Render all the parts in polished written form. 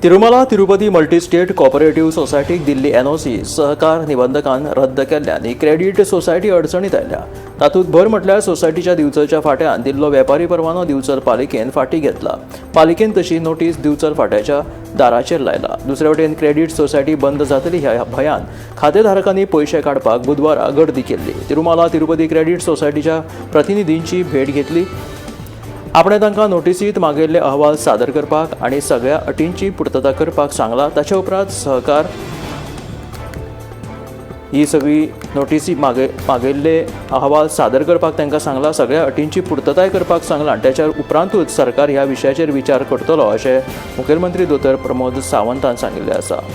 Tirumala Tirupati multi state cooperative सोसायटीक दिल्ली NOC सहकार निबंधकान रद्द केल्ल्यान ही क्रेडीट सोसायटी अडचणीत आयल्या. तातूंत भर म्हटल्यार सोसायटीच्या दिवचलच्या फाट्यान दिल्लो वेपारी परवानो दिवचल पालिकेन फाटीं घेतला. पालिकेन तशी नोटीस दिवचल फाट्याच्या दाराचेर लायला. दुसरे वटेन क्रेडीट सोसायटी बंद जातली ह्या भंयान खातेधारकांनी पयशे काडपाक बुधवारा गर्दी केल्ली. तिरुमाला तिरुपती क्रेडीट सोसायटीच्या प्रतिनिधींची भेट घेतली. आपणे तांकां नोटिसीत मागयल्ले अहवाल सादर करपाक आनी सगळ्या अटींची पुर्तता करपाक सांगला. ताचे उपरांत सहकार ही सगळी नोटिसी मागयल्ले अहवाल सादर करपाक तांकां सांगला, सगळ्या अटींची पुर्तताय करपाक सांगला आनी त्याच्या उपरांतूच सरकार ह्या विशयाचेर विचार करतलो अशें मुखेलमंत्री दोतोर प्रमोद सावंतान सांगिल्लें आसा.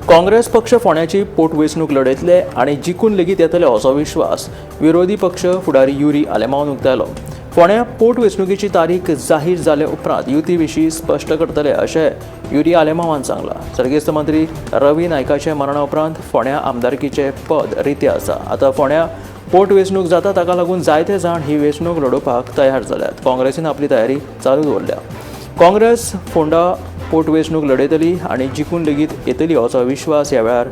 काँग्रेस पक्ष फोंड्याची पोटवेंचणूक लढयतले आनी जिखून लेगीत येतले असो विश्वास विरोधी पक्ष फुडारी युरी आलेमांवान उक्तायलो. फोंड्या पोटवेंचणुकेची तारीख जाहीर जाले उपरांत युती विशीं स्पश्ट करतले अशें युरी आलेमांवान सांगलां. सर्गेस्त मंत्री रवी नायकाचे मरणा उपरांत फोंड्या आमदारकीचें पद रितें आसा. आतां फोंड्या पोटवेंचणूक जाता ताका लागून जायते जाण ही वेंचणूक लडोवपाक तयार जाल्यात. काँग्रेसीन आपली तयारी चालू दवरल्या. काँग्रेस फोंडा पोटवेंचणूक लढयतली आनी जिखून लेगीत येतली असो विश्वास ह्या वेळार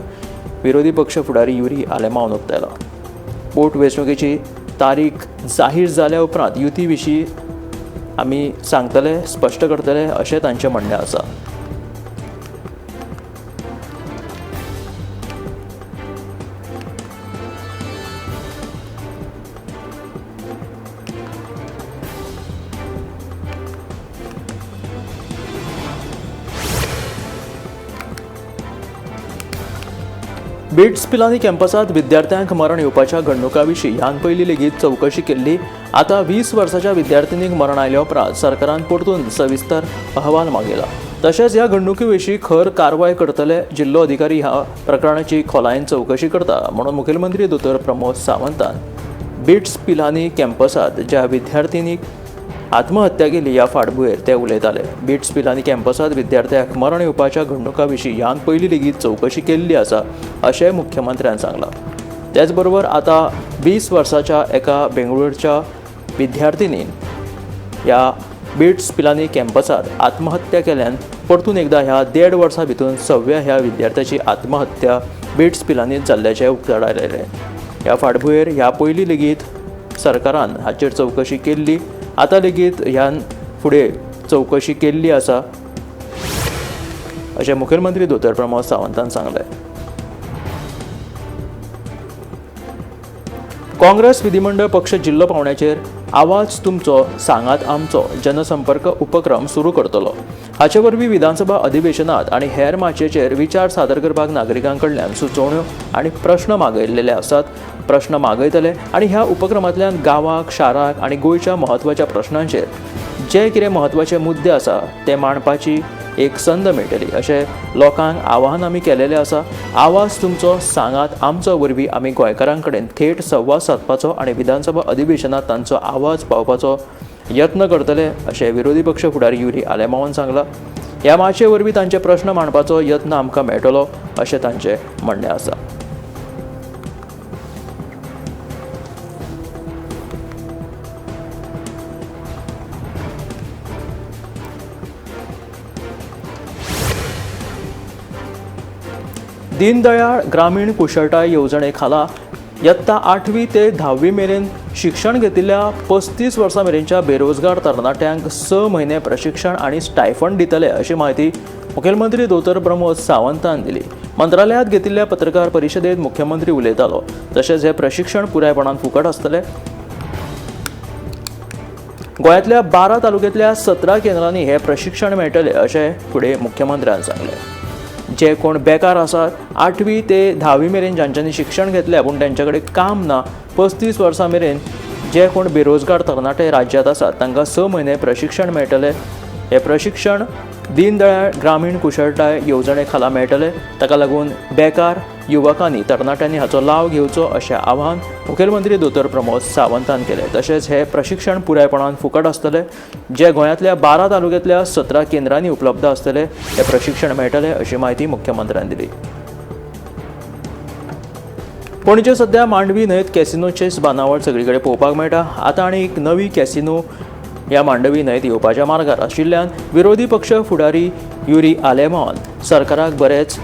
विरोधी पक्ष फुडारी युरी आलेमांवान उक्तायलो. पोटवेंचणुकेची तारीख जाहीर जाल्या उपरांत युती विशीं आमी सांगतले, स्पश्ट करतले अशें तांचें म्हणणें आसा. बिट्स पिलानी कॅम्पसांत विद्यार्थ्यांक मरण येवपाच्या घडणुकां विशीं ह्यान पयलीं लेगीत चवकशी केल्ली. आतां 20 वर्साच्या विद्यार्थिनींक मरण आयल्या उपरांत सरकारान परतून सविस्तर अहवाल मागयला. तशेंच ह्या घडणुके विशीं खर कारवाय करतले. जिल्लो अधिकारी ह्या प्रकरणाची खोलायेन चवकशी करता म्हणून मुखेलमंत्री दोतोर प्रमोद सावंतान बिट्स पिलानी कॅम्पसांत ज्या विद्यार्थिनीक आत्महत्या केली ह्या फाटभुंयेर ते उलयताले. बिट्स पिलानी कॅम्पसांत विद्यार्थ्याक मरण येवपाच्या घडणुकां विशीं ह्यान पयलीं लेगीत चवकशी केल्ली आसा अशें मुख्यमंत्र्यान सांगलां. त्याच बरोबर आतां 20 वर्साच्या एका बेंगळुरूच्या विद्यार्थिनीन ह्या बिट्स पिलानी कॅम्पसांत आत्महत्या केल्यान परतून एकदां ह्या 1.5 वर्सां भितर 6व्या ह्या विद्यार्थ्याची आत्महत्या बिट्स पिलानीत जाल्ल्याचें उक्ताडायलें. ह्या फाटभुंयेर ह्या पयलीं लेगीत सरकारान हाचेर चवकशी केल्ली. आतां लेगीत ह्यान फुडें चवकशी केल्ली आसा अशें मुखेलमंत्री दोतोर प्रमोद सावंतान सांगलें. काँग्रेस विधिमंडळ पक्ष जिल्लो पावंड्याचेर आवाज तुमचो सांगात आमचो जनसंपर्क उपक्रम सुरू करतलो. हाचे वरवीं विधानसभा अधिवेशनांत आनी हेर माचयेचेर विचार सादर करपाक नागरिकां कडल्यान सुचोवण्यो आनी प्रश्न मागयल्ले आसात. प्रश्न मागयतले आनी ह्या उपक्रमांतल्यान गांवाक, शाराक आनी गोंयच्या म्हत्वाच्या प्रश्नांचेर जे कितें म्हत्वाचे मुद्दे आसा ते मांडपाची एक संद मेळटली अशें लोकांक आवाहन आमी केलेलें आसा. आवाज तुमचो सांगात आमचो वरवीं आमी गोंयकारां कडेन थेट संवाद सादपाचो आनी विधानसभा अधिवेशनांत तांचो आवाज पावपाचो यत्न करतले अशें विरोधी पक्ष फुडारी युरी आलेमांवान सांगलां. ह्या माचये वरवीं तांचे प्रश्न मांडपाचो यत्न आमकां मेळटलो अशें तांचें म्हणणें आसा. दीनदयाळ ग्रामीण कुशळटाय येवजणे खाला यत्ता 8वी ते 10वी मेरेन शिक्षण घेतिल्ल्या 35 वर्सां मेरेनच्या बेरोजगार तरणाट्यांक 6 म्हयने प्रशिक्षण आनी स्टायफंड दितले अशी म्हायती मुखेलमंत्री दोतोर प्रमोद सावंतान दिली. मंत्रालयांत घेतिल्ल्या पत्रकार परिशदेंत मुख्यमंत्री उलयतालो. तशेंच हें प्रशिक्षण पुरायपणान फुकट आसतलें. गोंयांतल्या 12 तालुक्यांतल्या 17 केंद्रांनी हें प्रशिक्षण मेळटलें अशें फुडें मुख्यमंत्र्यान सांगलें. जे कोण बेकार आसात, 8वी ते 10वी मेरेन जांच्यांनी शिक्षण घेतलें पूण तांचे कडेन काम ना, 35 वर्सां मेरेन जे कोण बेरोजगार तरणाटे राज्यांत आसात तांकां 6 म्हयने प्रशिक्षण मेळटलें. हें प्रशिक्षण दीनदयाळ ग्रामीण कुशळटाय येवजणे खाला मेळटलें. ताका लागून बेकार युवकांनी, तरणाट्यांनी हाचो लाव घेवचो अशें आवाहन मुखेलमंत्री दोतोर प्रमोद सावंतान केलें. तशेंच हें प्रशिक्षण पुरायपणान फुकट आसतलें, जे गोंयांतल्या 12 तालुक्यांतल्या 17 केंद्रांनी उपलब्ध आसतलें. हें प्रशिक्षण मेळटलें अशी म्हायती मुख्यमंत्र्यान दिली. पणजे सध्या मांडवी न्हंयेत कॅसिनोचेच बांदावळ सगळी कडेन पळोवपाक मेळटा. आतां आनी एक नवी कॅसिनो ह्या मांडवी न्हंयेत येवपाच्या मार्गार आशिल्ल्यान विरोधी पक्ष फुडारी युरी आलेमांवान सरकाराक बरेच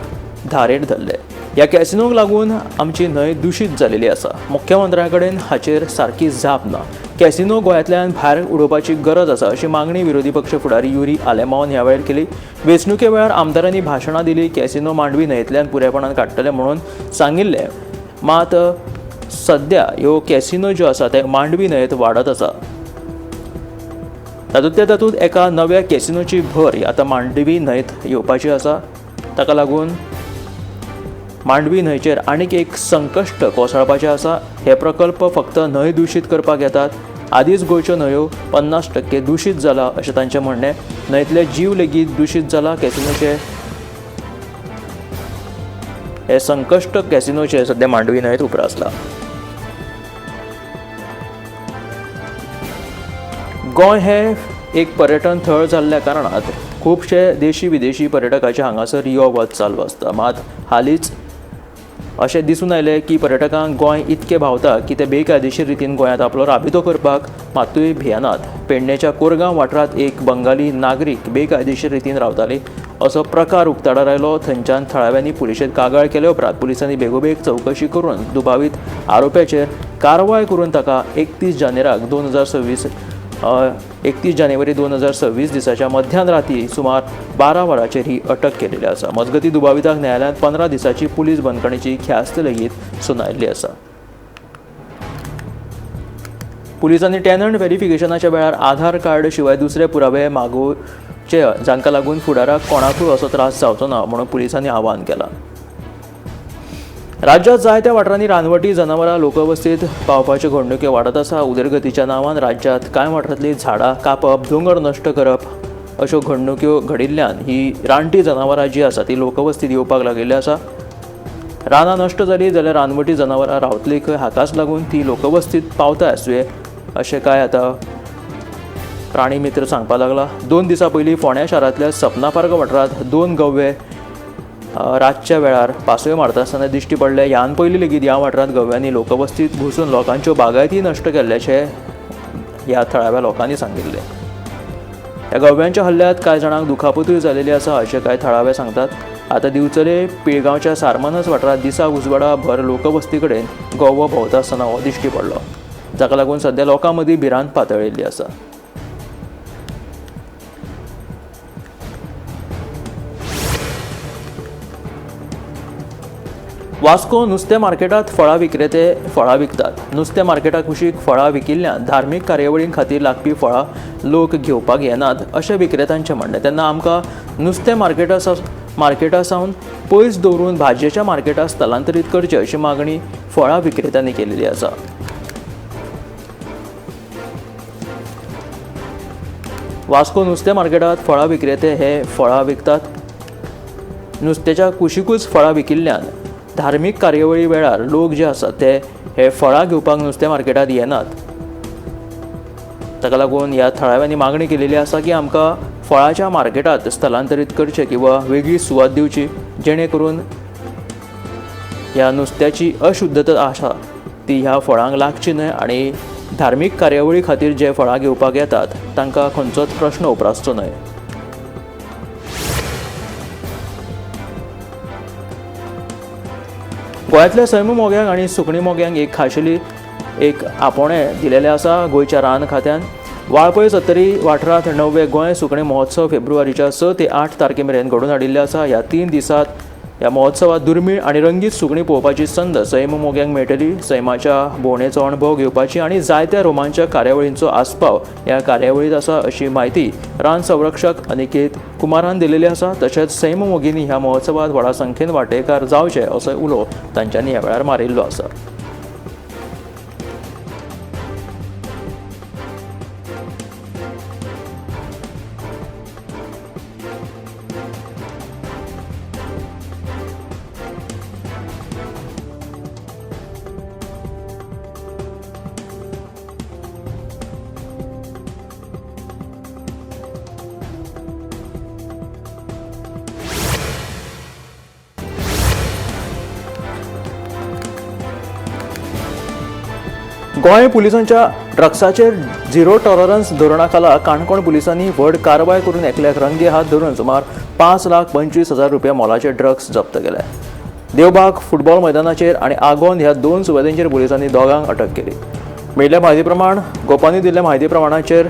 धारेर धरले. ह्या कॅसिनोक लागून आमची न्हंय दुशीत जालेली आसा. मुख्यमंत्र्या कडेन हाचेर सारकी जाप ना. कॅसिनो गोंयांतल्यान भायर उडोवपाची गरज आसा अशी मागणी विरोधी पक्ष फुडारी युरी आलेमांवान ह्या वेळार केली. वेंचणुके वेळार आमदारांनी भाशणां दिली. कॅसिनो मांडवी न्हंयेंतल्यान पुरायपणान काडटले म्हणून सांगिल्लें, मात सद्या ह्यो कॅसिनो ज्यो आसा ते मांडवी न्हंयेंत वाडत आसा. तातूंतल्या तातूंत एका नव्या कॅसिनोची भर आतां मांडवी न्हंयेंत येवपाची आसा. ताका लागून मांडवी न्हंयचेर आनीक एक संकश्ट कोसळपाचें आसा. हे प्रकल्प फक्त न्हंय दुशीत करपाक येतात. आदींच गोंयच्यो न्हंयो 50% दुशीत जाला अशें तांचें म्हणणें. न्हंयतले जीव लेगीत दुशीत जाला. कॅसिनोचे हे संकश्ट कॅसिनोचे सद्या मांडवी न्हंयेत उप्रासला. गोंय हे एक पर्यटन थळ जाल्ल्या कारणान खुबशे देशी विदेशी पर्यटकाचे हांगासर यो वच चालू आसता. मात हालींच अशें दिसून आयलें की पर्यटकांक गोंय इतकें भावता की ते बेकायदेशीर रितीन गोंयांत आपलो राबितो करपाक मात्तूय भियेनात. पेडणेच्या कोरगांव वाठारांत एक बंगाली नागरीक बेकायदेशीर रितीन रावताली असो प्रकार उक्ताडार आयलो. थंयच्यान थळाव्यांनी पुलिशेंत कागाळ केले उपरांत पुलिसांनी बेगोबेग चवकशी करून दुबावीत आरोप्याचेर कारवाय करून ताका 31 जानेवारी 2026 दिसाच्या मध्यान राती सुमार 12 वरांचेर ही अटक केलेली आसा. मजगती दुबाविताक न्यायालयान 15 दिसाची पुलीस बंदखणीची ख्यास्त लेगीत सुनायिल्ली आसा. पुलिसांनी टेनंट व्हेरिफिकेशनाच्या वेळार आधार कार्ड शिवाय दुसरे पुरावे मागोवचे जांकां लागून फुडाराक कोणाकूय असो त्रास जावचो ना म्हणून पुलिसांनी आवाहन केलां. राज्यांत जायत्या वाठारांनी रानवटी जनावरां लोकवस्तीत पावपाच्यो घडणुक्यो वाडत आसा. उदरगतीच्या नांवान राज्यांत कांय वाठारांतलीं झाडां कापप, दोंगर नश्ट करप अश्यो घडणुक्यो घडिल्ल्यान ही रानटी जनावरां जी आसा ती लोकवस्तीत येवपाक लागिल्ली आसा. रानां नश्ट जालीं जाल्यार रानवटी जनावरां रावतलीं खंय, हाकाच लागून ती लोकवस्तीत पावता आसुये अशें कांय आतां प्राणी मित्र सांगपाक लागला. 2 दिसां पयलीं फोंड्या शारांतल्या सपना पार्क वाठारांत 2 गवे रातच्या वेळार पासयो मारता आसतना दिश्टी पडले. ह्यान पयलीं लेगीत ह्या वाठारांत गव्यांनी लोकवस्तीत घुसून लोकांच्यो बागायती नश्ट केल्ल्याचें ह्या थळाव्या लोकांनी सांगिल्लें. ह्या गव्यांच्या हल्ल्यांत कांय जाणांक दुखापतूय जालेली आसा अशें कांय थळावे सांगतात. आतां दिवचले पिळगांवच्या सारमानस वाठारांत दिसा उजवाडा भर लोकवस्ती कडेन गवो भोंवता आसतना हो दिश्टी पडलो, जाका लागून सद्या लोकां मदीं भिरांत पातळिल्ली आसा. वास्को नुस्तें मार्केटांत फळां विक्रेते फळां विकतात. नुस्तें मार्केटा कुशीक फळां विकिल्ल्यान धार्मीक कार्यावळीं खातीर लागपी फळां लोक घेवपाक येनात अशें विक्रेत्यांचें म्हणणें. तेन्ना आमकां नुस्तें मार्केटा सावन पयस दवरून भाजयेच्या मार्केटात स्थलांतरीत करचें अशी मागणी फळां विक्रेत्यांनी केलेली आसा. वास्को नुस्तें मार्केटांत फळां विक्रेते हे फळां विकतात. नुस्त्याच्या कुशिकूच फळां विकिल्ल्यान धार्मीक कार्यावळी वेळार लोक जे आसात ते हे फळां घेवपाक नुस्तें मार्केटांत येनात. ताका लागून ह्या थळाव्यांनी मागणी केलेली आसा की आमकां फळाच्या मार्केटांत स्थलांतरीत करचें किंवा वेगळी सुवात दिवची, जेणे करून ह्या नुस्त्याची अशुद्धता आसा ती ह्या फळांक लागची न्हय आनी धार्मीक कार्यावळी खातीर जे फळां घेवपाक येतात तांकां खंयचोच प्रश्न उप्रासचो न्हय. गोंयांतल्या सैम मोग्यांक आनी सुकणी मोग्यांक एक खाशेली एक आपोवणें दिलेलें आसा गोंयच्या रान खात्यान. वाळपय सत्तरी वाठारांत 9वे गोंय सुकणी महोत्सव फेब्रुवारीच्या 6 ते 8 तारखे मेरेन घडोवन हाडिल्लें आसा. ह्या 3 दिसांत ह्या महोत्सवात दुर्मीळ आनी रंगीत सुकणी पळोवपाची संद सैम मोग्यांक मेळटली. सैमाच्या भोंवडेचो अणभव घेवपाची आनी जायत्या रोमांचक कार्यावळींचो आस्पाव ह्या कार्यावळींत आसा अशी म्हायती रान संरक्षक अनिकेत कुमारान दिलेली आसा. तशेंच सैम मोगींनी ह्या महोत्सवात व्हडा संख्येन वांटेकार जावचे असो उलो तांच्यांनी ह्या वेळार मारिल्लो आसा. गोंय पुलिसांच्या ड्रग्साचेर झिरो टॉलरन्स धोरणा खाला काणकोण पुलिसांनी व्हड कारवाय करून एकल्याक रंगे हात धरून सुमार 5,25,000 रुपया मोलाचे ड्रग्स जप्त केले. देवबाग फुटबॉल मैदानाचेर आनी आगोंद ह्या 2 सुवातींचेर पुलिसांनी दोगांक अटक केली. मेळिल्ल्या म्हायती प्रमाण गोपांनी दिल्ल्या म्हायती प्रमाणाचेर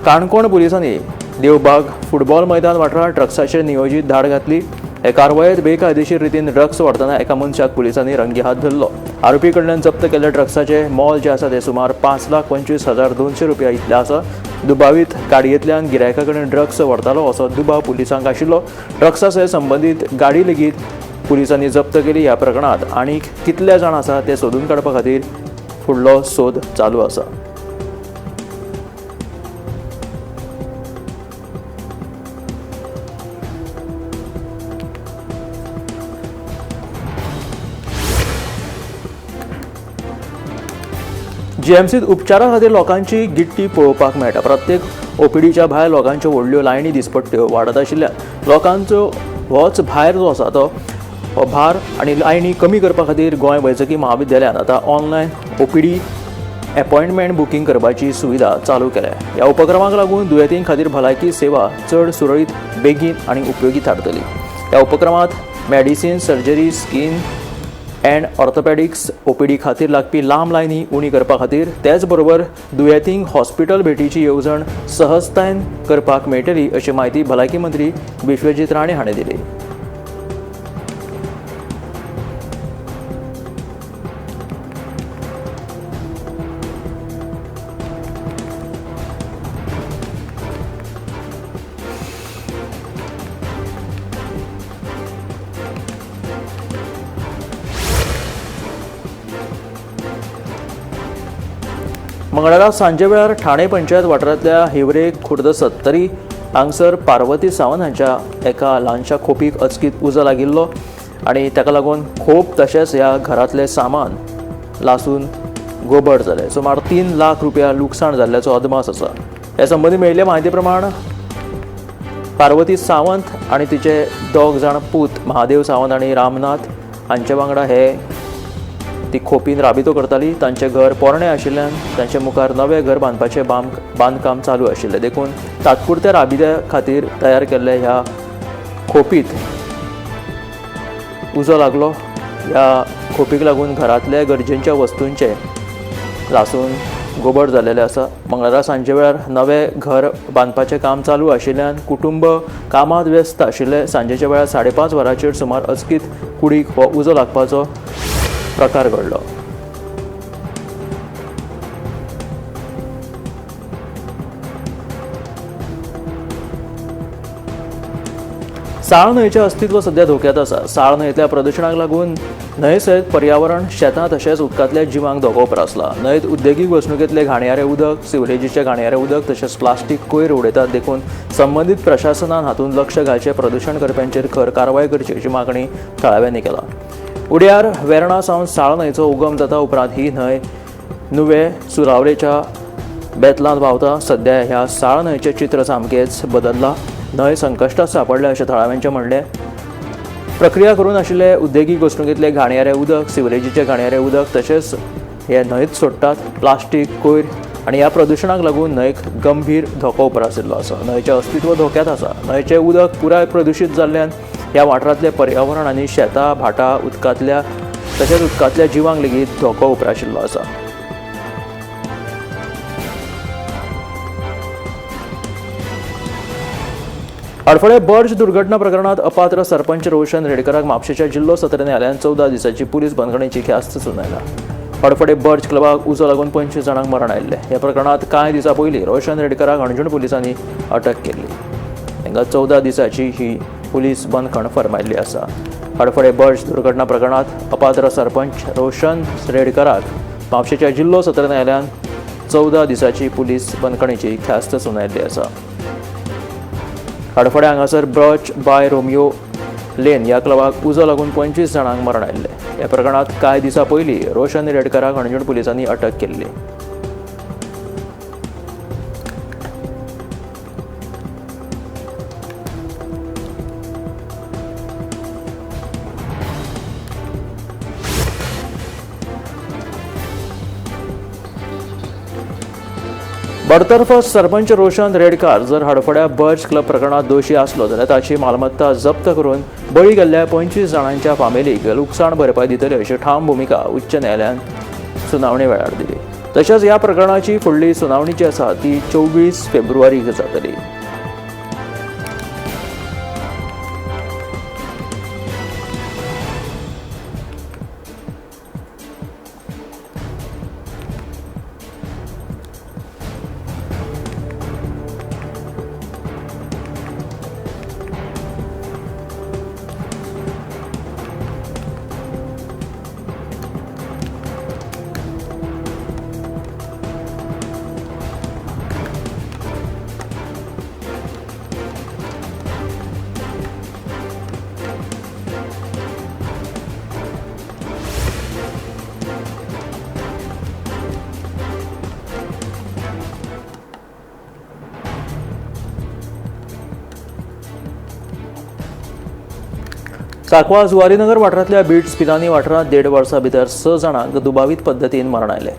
काणकोण पुलिसांनी देवबाग फुटबॉल मैदान वाठारांत ड्रग्साचेर नियोजीत धाड घातली. हे कारवायेत बेकायदेशीर रितीन ड्रग्स व्हरतना एका मनशाक पुलिसांनी रंगे हात धरलो. आरोपी कडल्यान जप्त केल्ल्या ड्रग्साचे मोल जे आसा ते सुमार 5,25,200 रुपया इतले आसा. दुबावीत गाडयेंतल्यान गिरायका कडेन ड्रग्स व्हरतालो असो दुबाव पुलिसांक आशिल्लो. ड्रग्सा सयत संबंदीत गाडी लेगीत पुलिसांनी जप्त केली. ह्या प्रकरणांत आनीक कितले जाण आसा ते सोदून काडपा खातीर फुडलो सोद चालू आसा. जीएमसीत उपचारा खातीर लोकांची गिट्टी पळोवपाक मेळटा. प्रत्येक ओपीडीच्या भायर लोकांच्यो व्हडल्यो लायनी दिसपट्ट्यो वाडत आशिल्ल्यान लोकांचो होच भायर जो आसा तो भार आनी लायनी कमी करपा खातीर गोंय वैजकी महाविद्यालयान आतां ऑनलायन ओपीडी अपॉयंटमेंट बुकींग करपाची सुविधा चालू केल्या. ह्या उपक्रमाक लागून दुयेंतीं खातीर भलायकी सेवा चड सुरळीत, बेगीन आनी उपयोगी थारतली. ह्या उपक्रमांत medicine, surgery, skin and orthopaedics OPD खातीर लागपी लांब लायनी उणी करपा खातीर तेच बरोबर दुयेंतींक हॉस्पिटल भेटीची येवजण सहजतायेन करपाक मेळटली अशी म्हायती भलायकी मंत्री विश्वजीत राणे हाणें दिली. मंगळारा सांजे वेळार ठाणे पंचायत वाठारांतल्या हिवरे खुर्द सत्तरी हांगसर पार्वती सावंत हांच्या एका ल्हानशा खोपीक अचकीत उजो लागिल्लो आनी ताका लागून खोप तशेंच ह्या घरांतलें सामान लासून गोबर जालें. सुमार 3 लाख रुपया लुकसाण जाल्ल्याचो अदमास आसा. ह्या संबंदी मेळिल्ले म्हायती प्रमाण पार्वती सावंत आनी तिचे 2 जाण पूत महादेव सावंत आनी रामनाथ हांचे वांगडा हे ती खोपीन राबितो करताली. तांचें घर पोरणें आशिल्ल्यान तांचे मुखार नवें घर बांदपाचें बांदकाम चालू आशिल्लें. देखून तात्पुरत्या राबित्या खातीर तयार केल्ल्या ह्या खोपीत उजो लागलो. ह्या खोपीक लागून घरांतल्या गरजेच्या वस्तूंचें लासून गोबर जाल्लें आसा. मंगळारा सांजे वेळार नवें घर बांदपाचें काम चालू आशिल्ल्यान कुटुंब कामांत व्यस्त आशिल्लें. सांजेच्या वेळार 5:30 वरांचेर सुमार अचकीत कुडीक हो उजो लागपाचो प्रकार घडलो. साळ न्हंयचें अस्तित्व सध्या धोक्यात आसा. साळ न्हंयेंतल्या प्रदुशणाक लागून न्हंये सयत पर्यावरण, शेतां तशेंच उदकांतल्या जिवांक धोको उप्रासला. न्हंयेंत उद्देगीक वसणुकेंतले घाणयारे उदक, सिवरेजीचें घाणयारे उदक तशेंच प्लास्टीक कोयर उडयतात. देखून संबंदीत प्रशासनान हातूंत लक्ष घालचें, प्रदुशण करप्यांचेर खर कारवाय करची अशी मागणी थळाव्यांनी केला. उड्यार वेर्णा सावन साळ न्हंयचो उगम जाता. उपरांत ही न्हंय नुवें सुरावलेच्या बेतलांत व्हांवता. सध्या ह्या साळ न्हंयचें चित्र सामकेंच बदल्लां. न्हंय संकश्टात सांपडल्या अशें थळाव्यांचें म्हणलें. प्रक्रिया करून आशिल्ले उद्देगीक वसणुकेंतले घाणयारे उदक, सिवरेजीचें घाणयारे उदक तशेंच हे न्हंयेंत सोडटात. प्लास्टीक कोयर आनी ह्या प्रदुशणाक लागून न्हंयेक गंभीर धोको उप्रासिल्लो आसा. न्हंयचें अस्तित्व धोक्यांत आसा. न्हंयचें उदक पुराय प्रदुशीत जाल्ल्यान ह्या वाठारांतलें पर्यावरण आनी शेतां, भाटां, उदकांतल्या तशेंच उदकांतल्या जिवांक लेगीत धोको उप्राशिल्लो आसा. हडफडें बर्ज दुर्घटना प्रकरणांत अपात्र सरपंच रोशन रेडकराक म्हापशेच्या जिल्लो सत्र न्यायालयान 14 दिसांची पुलीस बंदखणीची ख्यास्त सुनायला. हडफडें बर्ज क्लबाक उजो लागून 25 जाणांक मरण आयिल्लें. ह्या प्रकरणांत कांय दिसां पयलीं रोशन रेडकराक हणजूण पुलिसांनी अटक केल्ली. तांकां 14 दिसांची ही पुलीस बंदखण फर्मायल्ली आसा. हडफडें बर्ज दुर्घटना प्रकरणांत अपात्र सरपंच रोशन रेडकराक म्हापशेच्या जिल्लो सत्र न्यायालयान 14 दिसांची पुलीस बंदखणीची ख्यास्त सुनायल्ली आसा. हडफडें हांगासर ब्रॉच बाय रोमियो लेन ह्या क्लबाक उजो लागून 25 जाणांक मरण आयिल्लें. ह्या प्रकरणांत कांय दिसां पयलीं रोशन रेडकराक हणजूण पुलिसांनी अटक केल्ली. बडतर्फ सरपंच रोशन रेडकार जर हडफड्या बर्च क्लब प्रकरणात दोशी आसलो जाल्यार ताची मालमत्ता जप्त करून बळी गेल्ल्या 25 जाणांच्या फामिलीक लुकसाण भरपाय दितले अशी ठाम भुमिका उच्च न्यायालयान सुनावणी वेळार दिली. तशेंच ह्या प्रकरणाची फुडली सुनावणी जी आसा ती 24 फेब्रुवारीक जातली. सांकवाळ जुवारीनगर वाठारांतल्या बीट्स पिलानी वाठारांत 1.5 वर्सां भितर 6 जाणांक दुबावीत पद्दतीन मरण आयलें.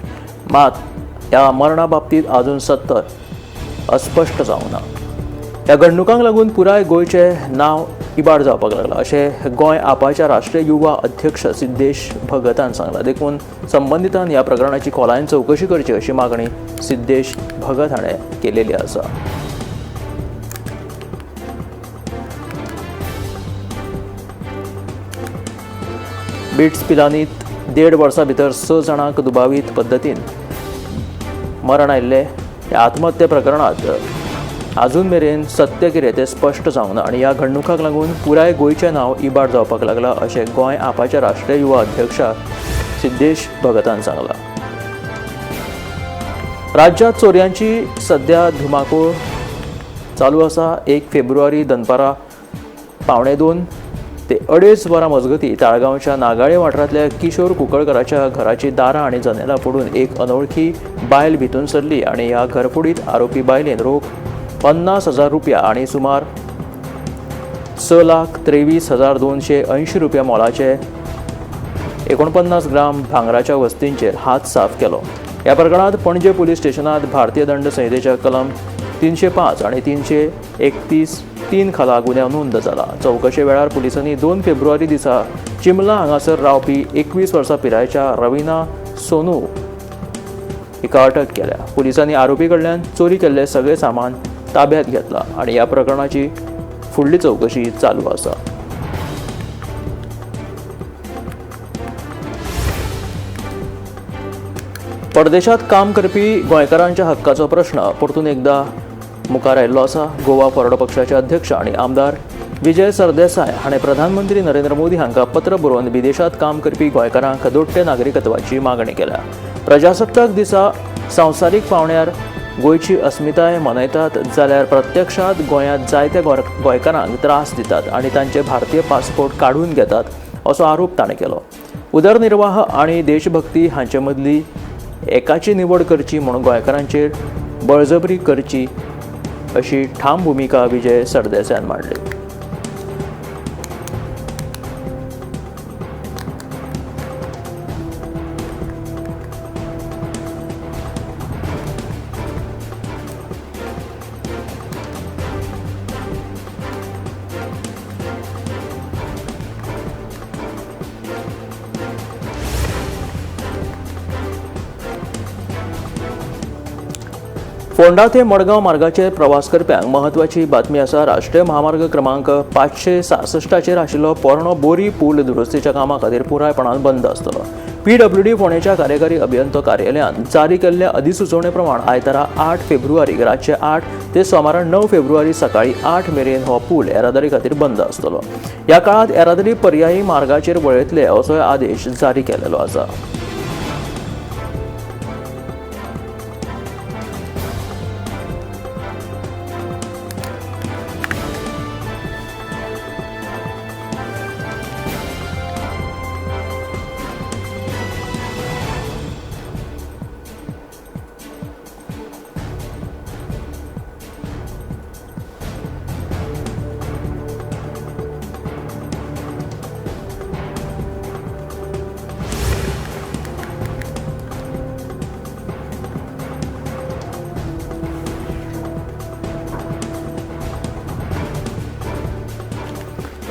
मात ह्या मरणा बाबतींत अजून 70 अस्पश्ट जावंक ना. ह्या घडणुकांक लागून पुराय गोंयचें नांव इबाड जावपाक लागलां अशें गोंय आपाच्या राष्ट्रीय युवा अध्यक्ष सिद्धेश भगतान सांगलां. देखून संबंदितान ह्या प्रकरणाची खोलायेन चवकशी करची अशी मागणी सिद्धेश भगत हाणें केलेली आसा. बीट्स पिलानीत 1.5 वर्सां भितर 6 जाणांक दुबावीत पद्दतीन मरण आयिल्लें. ह्या आत्महत्या प्रकरणांत अजून मेरेन सत्य कितें तें स्पश्ट जावंक ना आनी ह्या घडणुकांक लागून पुराय गोंयचें नांव इबाड जावपाक लागलां अशें गोंय आपाच्या राष्ट्रीय युवा अध्यक्ष सिद्धेश भगतान सांगलां. राज्यांत चोरयांची सध्या धुमाकूळ चालू आसा. 1 फेब्रुवारी दनपारां 1:45 ते 2:30 वरां मजगती ताळगांवच्या नागाळे वाठारांतल्या किशोर कुंकळकराच्या घराची दारां आनी जनेलां फोडून एक अनवळखी बायल भितून सरली आनी ह्या घरफोडीत आरोपी बायलेन रोख 50,000 रुपया आनी सुमार 6,23,280 रुपया मोलाचे 49 ग्राम भांगराच्या वस्तींचेर हात साफ केलो. ह्या प्रकरणांत पणजे पुलीस स्टेशनांत भारतीय दंड संहितेच्या कलम 305 आनी 331(3) खाला गुन्यांव नोंद जाला. चवकशे वेळार पुलिसांनी 2 फेब्रुवारी दिसा चिमला हांगासर रावपी 21 वर्सां पिरायेच्या रवीना सोनू हिका अटक केल्या. पुलिसांनी आरोपी कडल्यान चोरी केल्लें सगळें सामान ताब्यात घेतलां आनी ह्या प्रकरणाची फुडली चवकशी चालू आसा. परदेशात काम करपी गोंयकारांच्या हक्काचो प्रश्न परतून एकदा मुखार आयिल्लो आसा. गोवा फॉरवर्ड पक्षाचे अध्यक्ष आनी आमदार विजय सरदेसाय हाणें प्रधानमंत्री नरेंद्र मोदी हांकां पत्र बरोवन विदेशांत काम करपी गोंयकारांक दोट्टे नागरिकत्वाची मागणी केल्या. प्रजासत्ताक दिसा संवसारीक पांवड्यार गोंयची अस्मिताय मनयतात जाल्यार प्रत्यक्षांत गोंयांत जायत्या गोंयकारांक त्रास दितात आनी तांचे भारतीय पासपोर्ट काडून घेतात असो आरोप ताणें केलो. उदरनिर्वाह आनी देशभक्ती हांचे मदली एकाची निवड करची म्हूण गोंयकारांचेर बळजबरी करची अशी ठाम भुमिका विजय सरदेसायान मांडली. फोंडा ते मडगांव मार्गाचेर प्रवास करप्यांक महत्वाची बातमी आसा. राष्ट्रीय महामार्ग क्रमांक 566चेर आशिल्लो पोरणो बोरी पूल दुरुस्तीच्या कामा खातीर पुरायपणान बंद आसतलो. पीडब्ल्यूडी फोंडेच्या कार्यकारी अभियंतो कार्यालयान जारी केल्ल्या अधिसुचोवणे प्रमाण आयतारा 8 फेब्रुवारीक रातचे 8 ते सोमारा 9 फेब्रुवारी सकाळी 8 मेरेन हो पूल येरादारी खातीर बंद आसतलो. ह्या काळांत येरादारी पर्यायी मार्गाचेर वळयतले असोय आदेश जारी केलेलो आसा.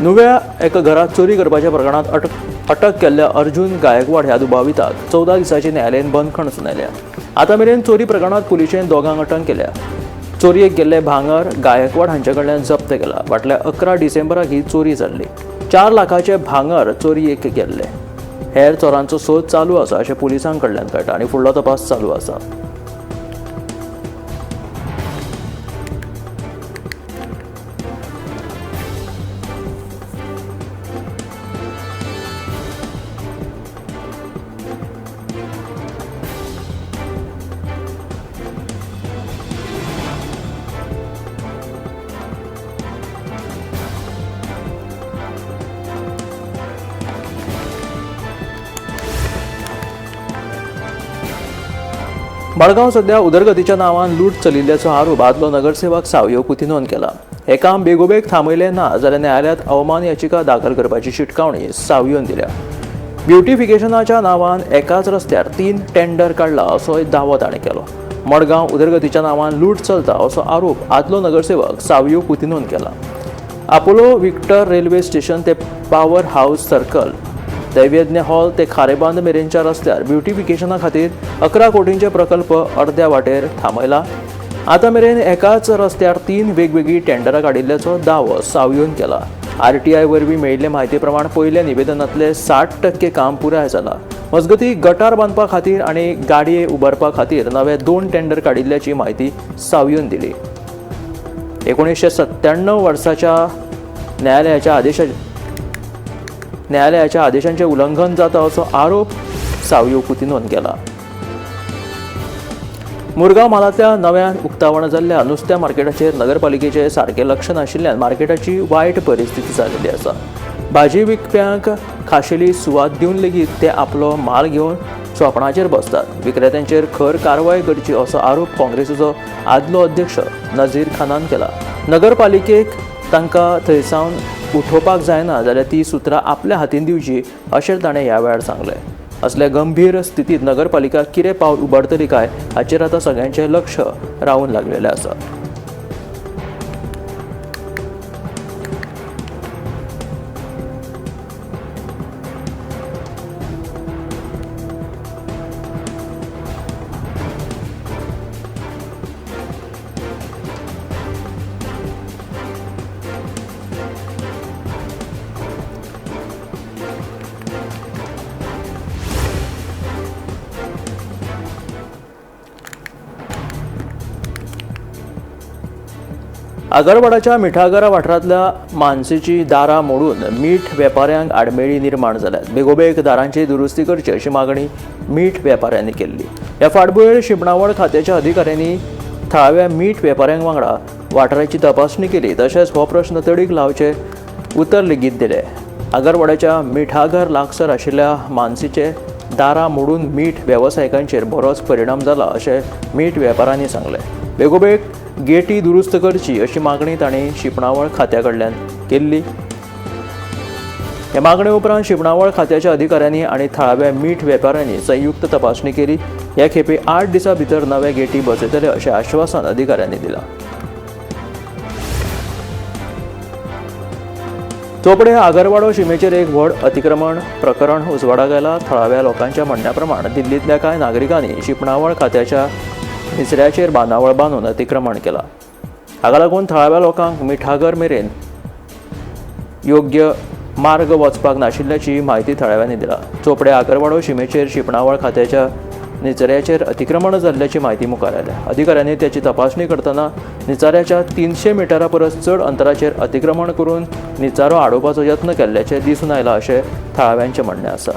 नुव्या एका घरात चोरी करपाच्या प्रकरणात अटक केल्ल्या अर्जुन गायकवाड ह्या दुबाविताक 14 दिसांची न्यायालयीन बंदखण सुनायल्या. आतां मेरेन चोरी प्रकरणात पुलिशेन दोगांक अटक केल्या. चोरयेक गेल्ले भांगर गायकवाड हांचे कडल्यान जप्त केला. फाटल्या 11 डिसेंबराक ही चोरी जाल्ली. 4 लाखाचे भांगर चोरयेक गेल्ले. हेर चोरांचो सोद चालू आसा अशें पुलिसां कडल्यान कळटा आनी फुडलो तपास चालू आसा. मडगांव सध्या उदरगतीच्या नांवान लूट चलिल्ल्याचो आरोप आदलो नगरसेवक सावियो कुतिन्होन केला. हे काम बेगोबेग थांबयलें ना जाल्यार न्यायालयांत अवमान याचिका दाखल करपाची शिटकावणी सावियोन दिल्या. ब्युटिफिकेशनाच्या नांवान एकाच रस्त्यार 3 टेंडर काडला असोय दावो ताणें केलो. मडगांव उदरगतीच्या नांवान लूट चलता असो आरोप आदलो नगरसेवक सावियो कुतिन्होन केला. अपोलो विक्टर रेल्वे स्टेशन ते पॉवर हाऊस सर्कल, दैवज्ञ हॉल ते खारेबांद मेरेनच्या रस्त्यार ब्युटिफिकेशना खातीर 11 कोटींचे प्रकल्प अर्द्या वाटेर थांबयला. आतां मेरेन एकाच रस्त्यार 3 वेगवेगळीं टेंडरां काडिल्ल्याचो दावो सावियोन केला. आरटीआय वरवीं मेळिल्ले म्हायती प्रमाण पयल्या निवेदनांतले 60% काम पुराय जाला. मजगतीं गटार बांदपा खातीर आनी गाडये उबारपा खातीर नवे 2 टेंडर काडिल्ल्याची म्हायती सावियोन दिली. 1997 वर्साच्या न्यायालयाच्या आदेशांचे उल्लंघन जाता असो आरोप सावियो कुतिन्होन केला. मुरगांव म्हालांतल्या नव्यान उक्तावण जाल्ल्या नुस्त्या मार्केटाचेर नगरपालिकेचे सारकें लक्ष नाशिल्ल्यान मार्केटाची वायट परिस्थिती जाल्ली आसा. भाजी विकप्यांक खाशेली सुवात दिवन लेगीत ते आपलो माल घेवन सोपणाचेर बसतात. विक्रेत्यांचेर खर कारवाय करची असो आरोप काँग्रेसीचो आदलो अध्यक्ष नझीर खानान केला. नगरपालिकेक तांकां थंयसावन उठोवपाक जायना जाल्यार ती सुत्रां आपल्या हातीन दिवची अशें ताणें ह्या वेळार सांगलें. असल्या गंभीर स्थितीत नगरपालिका कितें पावल उबारतली काय हाचेर आतां सगळ्यांचें लक्ष रावून लागलेलें आसा. आगरवाडाच्या मिठागरा वाठारांतल्या मानसेची दारां मोडून मीठ वेपाऱ्यांक आडमेळी निर्माण जाल्यात. बेगोबेग दारांची दुरुस्ती करची अशी मागणी मीठ वेपाऱ्यांनी केल्ली. ह्या फाटभुंयेर शिंपणावळ खात्याच्या अधिकाऱ्यांनी थळाव्या मीठ वेपाऱ्यांक वांगडा वाठाराची तपासणी केली. तशेंच हो प्रश्न तडीक लावचे उतर लेगीत दिले. आगरवाड्याच्या मिठागर लागसर आशिल्ल्या मानसीचे दारां मोडून मीठ वेवसायिकांचेर बरोच परिणाम जाला अशें मीठ वेपाऱ्यांनी सांगलें. बेगोबेग गेटी दुरुस्त करची अशी मागणी तांणी शिंपणावळ खात्या कडल्यान केल्ली. हे मागणे उपरांत शिंपणावळ खात्याच्या अधिकाऱ्यांनी आनी थळाव्या मीठ वेपाऱ्यांनी संयुक्त तपासणी केली. ह्या खेपे 8 दिसां भितर नवे गेटी बसयतले अशें आश्वासन अधिकाऱ्यांनी दिलां. चोपडे आगरवाडो शिमेचेर एक व्हड अतिक्रमण प्रकरण उजवाडाक आयलां. थळाव्या लोकांच्या म्हणण्या प्रमाण दिल्लींतल्या कांय नागरिकांनी शिंपणावळ खात्याच्या निचऱ्याचेर बांदावळ बांदून अतिक्रमण केला. हाका लागून थळाव्या लोकांक मिठागर मेरेन योग्य मार्ग वचपाक नाशिल्ल्याची म्हायती थळाव्यांनी दिला. चोपडे आगरवाडो शिमेचेर शिंपणावळ खात्याच्या निचऱ्याचेर अतिक्रमण जाल्ल्याची म्हायती मुखार आयल्या. अधिकाऱ्यांनी त्याची तपासणी करतना निचाऱ्याच्या 300 मिटरा परस चड अंतराचेर अतिक्रमण करून निचारो आडोवपाचो यत्न केल्ल्याचें दिसून आयलां अशें थळाव्यांचें म्हणणें आसा.